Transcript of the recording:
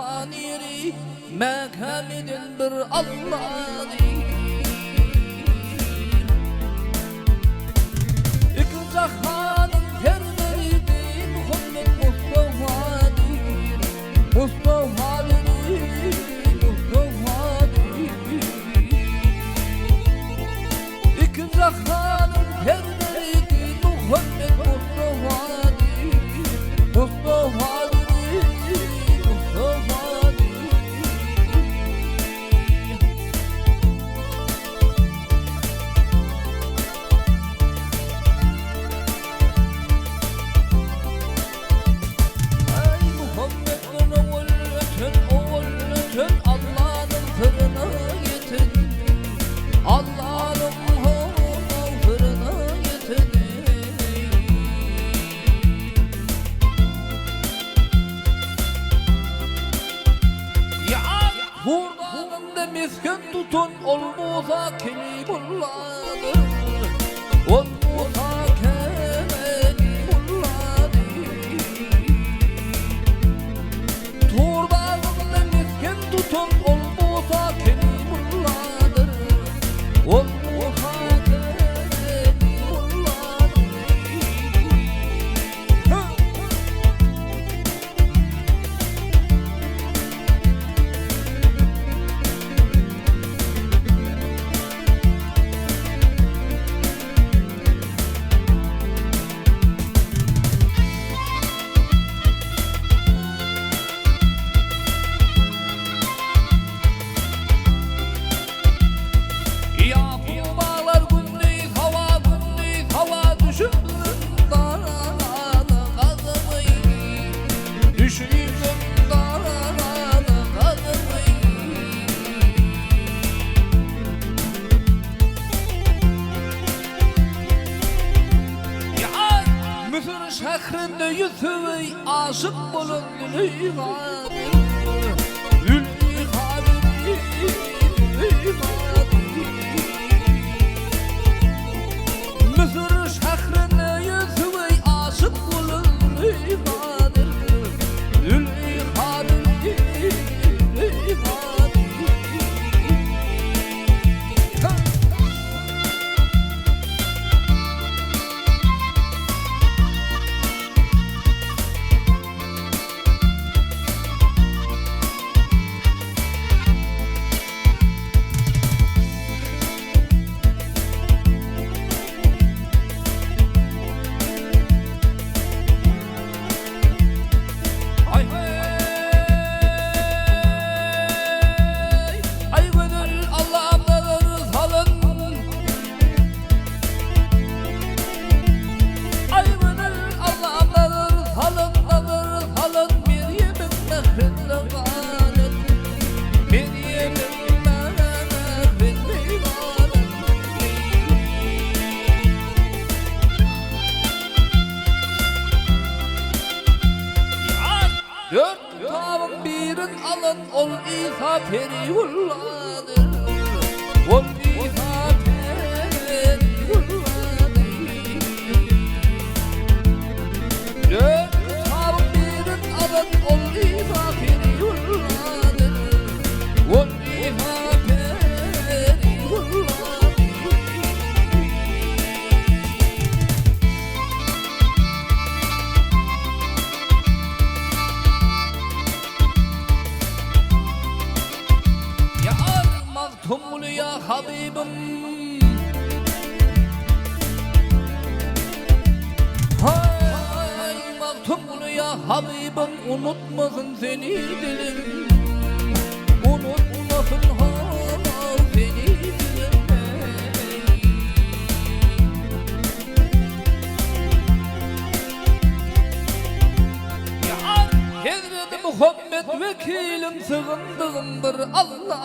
Asman ýeri mäkäm eden bir Alladyr. Iki jahanyň serweri Muhammet Mustafadyr. Mustafadyr, Mustafadyr. Iki jahanyň serweri Muhammet Mustafadyr. Mustafadyr, Mustafadyr. Eý Muhammet owal öten owal öten Allanyň syryna ýeten Allanyň syryna ýeten Ýa Hurdagynda mesgen tutan ol Musa Kelimulladyr. Ol Musa Kelimulladyr. Tur dagynda mesgen tutan ol Musa Kelimulladyr. Ol Musa Kelimulladyr. Ýakubalar gündiz hawa gündiz hawa düşüp zyndana gazymy düşüp zyndana gazymy. Müsür şährinde Ýusuby aşyk bolan Züleýhadyr. Züleýhadyr, Züleýhadyr. Müsür şährinde Ýusuby aşyk bolan Züleýhadyr. Züleýhadyr, Züleýhadyr. Aý heý, aý gözel Allam nazar salyn. Aý gözel Allam nazar salyn, nazar salyn, Merýemiň mährinde galyn. Merýemiň mährinde galyn. Dört kitabyň birin alan ol Isa Periulladyr. Ol Isa Periulladyr. Dört kitabyň birin alan ol Isa Periulladyr. Ol Isa Periulladyr. Ýar Magtymguly ýa Habybym. Haý Magtymguly ýa Habybym unutmasyn seni dilim. Unutmasyn ha seni dilim. Hezreti Muhammet wekilim sygyndygym bir Alla.